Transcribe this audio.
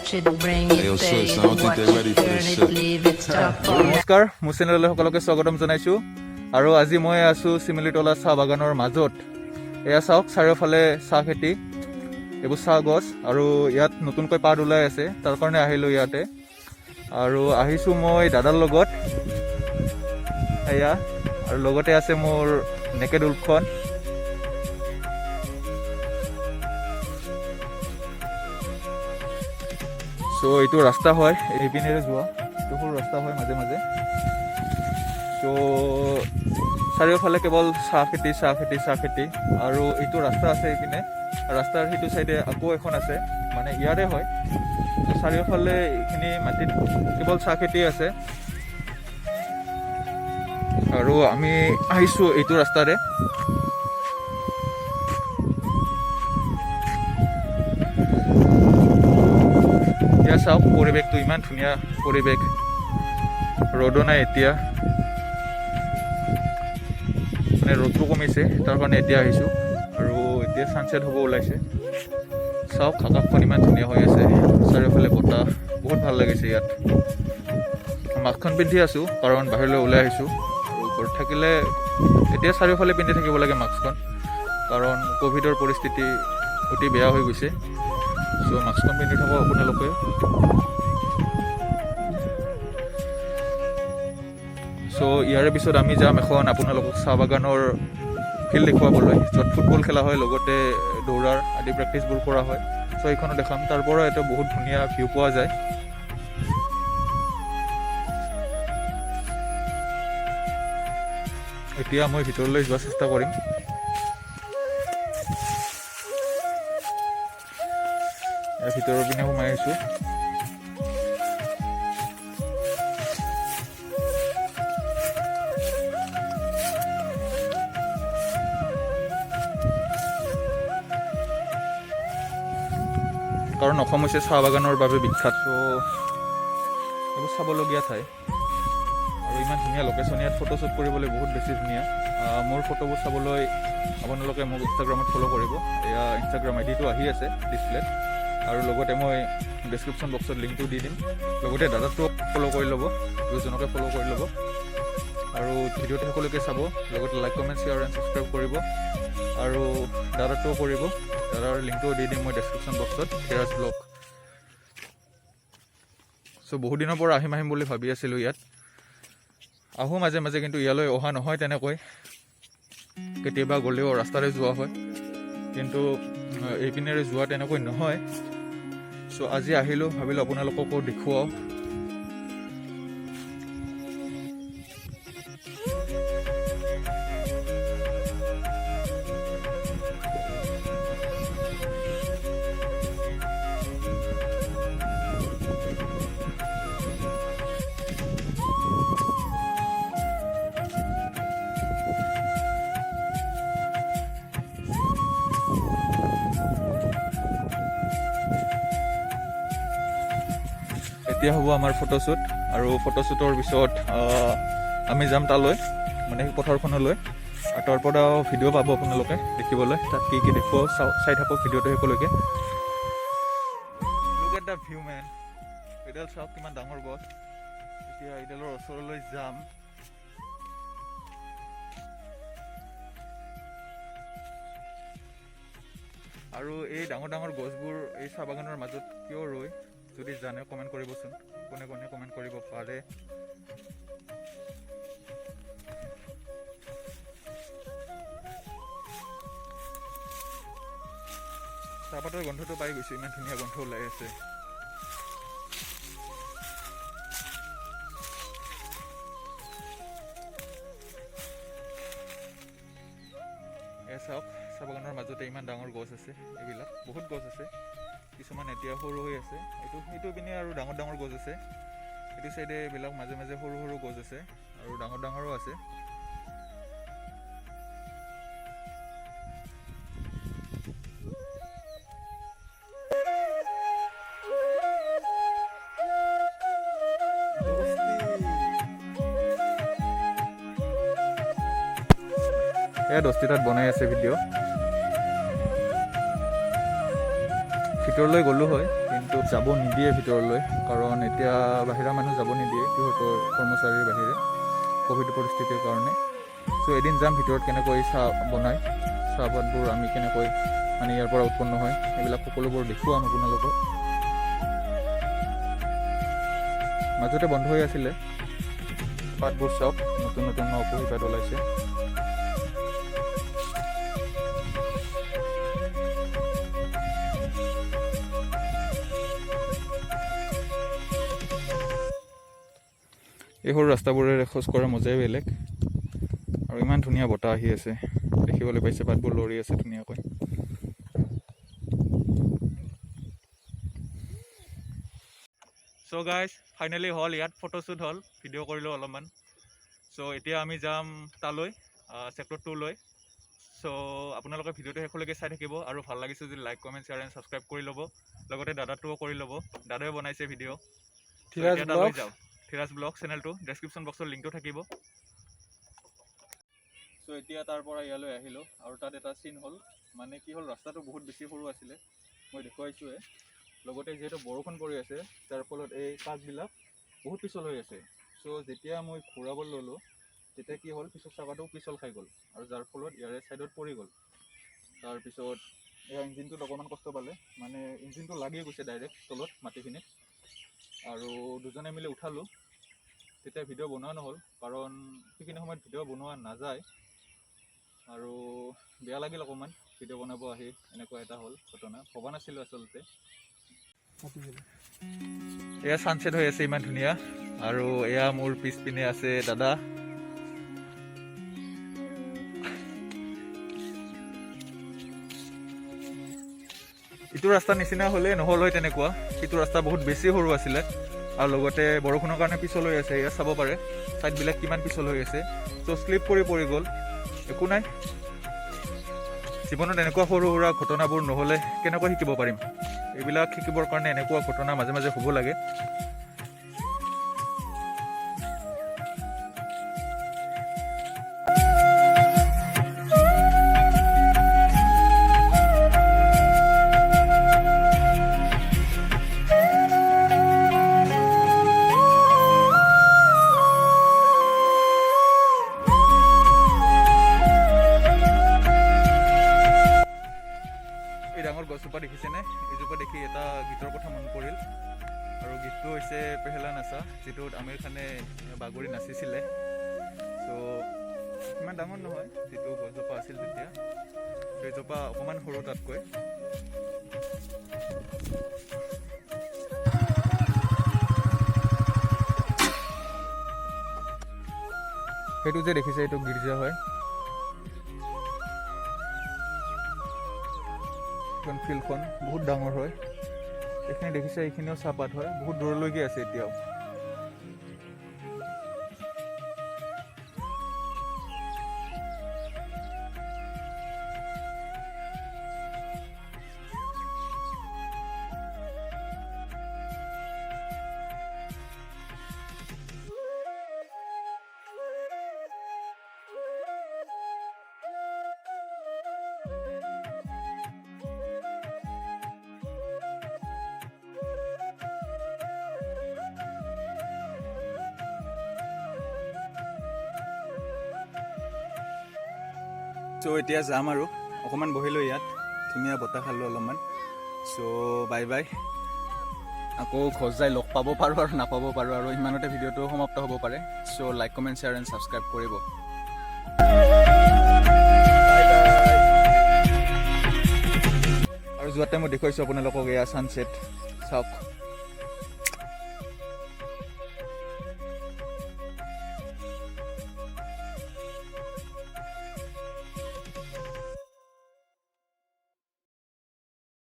Catch it, bring it, Hey, yo, pay sis, it, I don't think watch they're it, ready for turn this it, shit. leave it, stop on নমস্কাৰ, মোৰ চেনেললৈ সকলোকে স্বাগতম জনাইছোঁ। আৰু আজি মই আছোঁ চিমিলিতলা চাহ বাগানৰ মাজত। এয়া চাওক, চাৰিওফালে চাহ খেতি, এইবোৰ চাহ গছ আৰু ইয়াত নতুনকৈ পাত ওলাই আছে, তাৰ কাৰণে আহিলোঁ ইয়াতে। আৰু আহিছোঁ মই দাদাৰ লগত এয়া, আৰু লগতে আছে মোৰ নেকেড উল্ফখন। চ' এইটো ৰাস্তা হয়, এইপিনেৰে যোৱা এইটো সৰু ৰাস্তা হয় মাজে মাজে। চ' চাৰিওফালে কেৱল চাহ খেতি, চাহ খেতি, চাহ খেতি। আৰু এইটো ৰাস্তা আছে এইপিনে, ৰাস্তাৰ সেইটো চাইডে আকৌ এখন আছে, মানে ইয়াৰে হয়। ত' চাৰিওফালে এইখিনি মাটিত কেৱল চাহ খেতি আছে। আৰু আমি আহিছোঁ এইটো ৰাস্তাৰে। এতিয়া চাওক পৰিৱেশটো, ইমান ধুনীয়া পৰিৱেশ। ৰ'দো নাই এতিয়া, মানে ৰ'দটো কমিছে, তাৰ কাৰণে এতিয়া আহিছোঁ। আৰু এতিয়া ছানছেট হ'ব ওলাইছে। চাওক, আকাশখন ইমান ধুনীয়া হৈ আছে, চাৰিওফালে বতাহ, বহুত ভাল লাগিছে ইয়াত। মাস্কখন পিন্ধি আছোঁ কাৰণ বাহিৰলৈ ওলাই আহিছোঁ। আৰু ঘৰত থাকিলে এতিয়া চাৰিওফালে পিন্ধি থাকিব লাগে মাস্কখন, কাৰণ ক'ভিডৰ পৰিস্থিতি অতি বেয়া হৈ গৈছে। চ' মাস্কখন পিন্ধি থাকক আপোনালোকে। চ' ইয়াৰে পিছত আমি যাম এখন আপোনালোকক চাহ বাগানৰ ফিল্ড দেখুৱাবলৈ, য'ত ফুটবল খেলা হয়, লগতে দৌৰাৰ আদি প্ৰেক্টিচবোৰ কৰা হয়। চ' এইখনো দেখাম। তাৰ পৰা এটা বহুত ধুনীয়া ভিউ পোৱা যায়। এতিয়া মই ভিতৰলৈ যোৱাৰ চেষ্টা কৰিম। ইয়াৰ ভিতৰৰ পিনে সোমাই আহিছোঁ। কাৰণ অসম হৈছে চাহ বাগানৰ বাবে বিখ্যাত। ত' এইবোৰ চাবলগীয়া ঠাই আৰু ইমান ধুনীয়া লোকেশ্যন। ইয়াত ফটোশ্বুট কৰিবলৈ বহুত বেছি ধুনীয়া। মোৰ ফটোবোৰ চাবলৈ আপোনালোকে মোক ইনষ্টাগ্ৰামত ফ'ল' কৰিব। এয়া ইনষ্টাগ্ৰাম আই ডিটো আহি আছে ডিছপ্লেত আৰু লগতে মই ডেছক্ৰিপশ্যন বক্সত লিংকটো দি দিম। লগতে দাদাটো ফ'ল' কৰি ল'ব, দুজনকে ফ'ল' কৰি ল'ব আৰু ভিডিঅ'টো সকলোকে চাব। লগতে like, comment, share and subscribe কৰিব আৰু দাদাটোও কৰিব। দাদাৰ লিংকটোও দি দিম মই ডেছক্ৰিপশ্যন বক্সত, ধীৰাজ ব্লগ। চ' বহুত দিনৰ পৰা আহিম আহিম বুলি ভাবি আছিলোঁ। ইয়াত আহোঁ মাজে মাজে, কিন্তু ইয়ালৈ অহা নহয় তেনেকৈ। কেতিয়াবা গ'লেও ৰাস্তাৰে যোৱা হয়, কিন্তু এইপিনেৰে যোৱা তেনেকৈ নহয়। চ' আজি আহিলোঁ, ভাবিলোঁ আপোনালোককো দেখুৱাওঁ। এতিয়া হ'ব আমাৰ ফটোশ্বুট আৰু ফটোশ্বুটৰ পিছত আমি যাম তালৈ, মানে সেই পথাৰখনলৈ। আৰু তাৰ পৰাও ভিডিঅ' পাব আপোনালোকে দেখিবলৈ। তাত কি কি দেখুৱাওঁ চাওঁ, চাই থাকক ভিডিঅ'টো শেষলৈকে। Look at the view, man! এইডাল চাওক, কিমান ডাঙৰ গছ। এতিয়া এইডালৰ ওচৰলৈ যাম। আৰু এই ডাঙৰ ডাঙৰ গছবোৰ এই চাহ বাগানৰ মাজত কিয় ৰয়, যদি জানে কমেণ্ট কৰিবচোন। কোনে কোনে কমেণ্ট কৰিব পাৰে? চাহপাতৰ গোন্ধটো পাই গৈছোঁ, ইমান ধুনীয়া গোন্ধ ওলাই আছে। এয়া চাওক, চাহ বাগানৰ মাজতে ইমান ডাঙৰ গছ আছে। এইবিলাক বহুত গছ আছে, কিছুমান এতিয়া সৰু হৈ আছে। এইটো সেইটো পিনে আৰু ডাঙৰ ডাঙৰ গছ আছে। এইটো চাইডে এইবিলাক মাজে মাজে সৰু সৰু গছ আছে আৰু ডাঙৰ ডাঙৰো আছে। এয়া দস্তি তাত বনাই আছে ভিডিঅ'। ভিতৰলৈ গ'লো হয়, কিন্তু যাব নিদিয়ে ভিতৰলৈ, কাৰণ এতিয়া বাহিৰা মানুহ যাব নিদিয়ে সিহঁতৰ কৰ্মচাৰীৰ বাহিৰে, ক'ভিড পৰিস্থিতিৰ কাৰণে। চ' এদিন যাম ভিতৰত, কেনেকৈ চাহ বনায়, চাহপাতবোৰ আমি কেনেকৈ মানে ইয়াৰ পৰা উৎপন্ন হয়, এইবিলাক সকলোবোৰ দেখুৱাম আপোনালোকক। মাজতে বন্ধ হৈ আছিলে। পাতবোৰ চাওক, নতুন নতুন কুঁহি পাত ওলাইছে। এই সৰু ৰাস্তাবোৰেৰে খোজ কঢ়াৰ মজাই বেলেগ আৰু ইমান ধুনীয়া বতাহ আহি আছে। দেখিবলৈ পাইছে, পাতবোৰ লৰি আছে ধুনীয়াকৈ। চ' গাইজ, ফাইনেলি হ'ল, ইয়াত ফটোশ্বুট হ'ল, ভিডিঅ' কৰিলোঁ অলপমান। চ' এতিয়া আমি যাম তালৈ, ছেক্টৰ 2লৈ। চ' আপোনালোকে ভিডিঅ'টো শেষলৈকে চাই থাকিব আৰু ভাল লাগিছে যদি like, comment, share and subscribe কৰি ল'ব। লগতে দাদাটোও কৰি ল'ব, দাদাই বনাইছে ভিডিঅ'। ধীৰাজ তালৈ ব্লগ। যাওঁ। ধীৰাজ ব্লগ চেনেলটো, ডেছক্ৰিপশ্যন বক্সৰ লিংকটো থাকিব। চ' এতিয়া তাৰ পৰা ইয়ালৈ আহিলোঁ আৰু তাত এটা চিন হ'ল। মানে কি হ'ল, ৰাস্তাটো বহুত বেছি সৰু আছিলে, মই দেখুৱাইছোঁৱে। লগতে যিহেতু বৰষুণ পৰি আছে, তাৰ ফলত এই কাঠবিলাক বহুত পিছল হৈ আছে। চ' যেতিয়া মই ঘূৰাব ল'লোঁ, তেতিয়া কি হ'ল, পিছৰ চকাটো পিছল খাই গ'ল আৰু যাৰ ফলত ইয়াৰে ছাইডত পৰি গ'ল। তাৰপিছত এয়া ইঞ্জিনটোত অকণমান কষ্ট পালে, মানে ইঞ্জিনটো লাগি গৈছে ডাইৰেক্ট তলত মাটিখিনিত আৰু দুজনে মিলি উঠালোঁ। তেতিয়া ভিডিঅ' বনোৱা নহ'ল, কাৰণ সেইখিনি সময়ত ভিডিঅ' বনোৱা নাযায় আৰু বেয়া লাগিল অকণমান, ভিডিঅ' বনাব আহি এনেকুৱা এটা হ'ল ঘটনা, ভবা নাছিলোঁ আচলতে। এয়া ছানছেট হৈ আছে ইমান ধুনীয়া আৰু এয়া মোৰ পিছপিনে আছে দাদা। ইটো ৰাস্তাৰ নিচিনা হ'লে নহ'ল হয় তেনেকুৱা। সিটো ৰাস্তা বহুত বেছি সৰু আছিলে আৰু লগতে বৰষুণৰ কাৰণে পিছল হৈ আছে। এয়া চাব পাৰে, ছাইডবিলাক কিমান পিছল হৈ আছে। চ' শ্লিপ কৰি পৰি গ'ল। একো নাই, জীৱনত এনেকুৱা সৰু সুৰা ঘটনাবোৰ নহ'লে কেনেকৈ শিকিব পাৰিম? এইবিলাক শিকিবৰ কাৰণে এনেকুৱা ঘটনা মাজে মাজে হ'ব লাগে। এই ডাঙৰ গছজোপা দেখিছেনে? এইজোপা দেখি এটা গীতৰ কথা মন পৰিল আৰু গীতটো হৈছে পেহেলা নাচা, যিটোত আমিৰ খানে বাগৰি নাচিছিলে। চ' ইমান ডাঙৰ নহয় যিটো গছজোপা আছিল তেতিয়া, সেইজোপা অকণমান সৰু তাতকৈ। সেইটো যে দেখিছে, এইটো গীৰ্জা হয়। এইখন ফিল্ডখন বহুত ডাঙৰ হয়। এইখিনি দেখিছে, এইখিনিও চাহপাত হয়, বহুত দূৰলৈকে আছে এতিয়াও। চ' এতিয়া যাম আৰু অকণমান বহিলোঁ ইয়াত, ধুনীয়া বতাহ খালোঁ অলপমান। চ' বাই বাই। আকৌ ঘৰ যাই লগ পাব পাৰোঁ আৰু নাপাব পাৰোঁ আৰু ইমানতে ভিডিঅ'টো সমাপ্ত হ'ব পাৰে। So like, comment, share and subscribe কৰিব। Bye bye. আৰু যোৱাতে মই দেখুৱাইছোঁ আপোনালোকক, এয়া ছানছেট চাওক।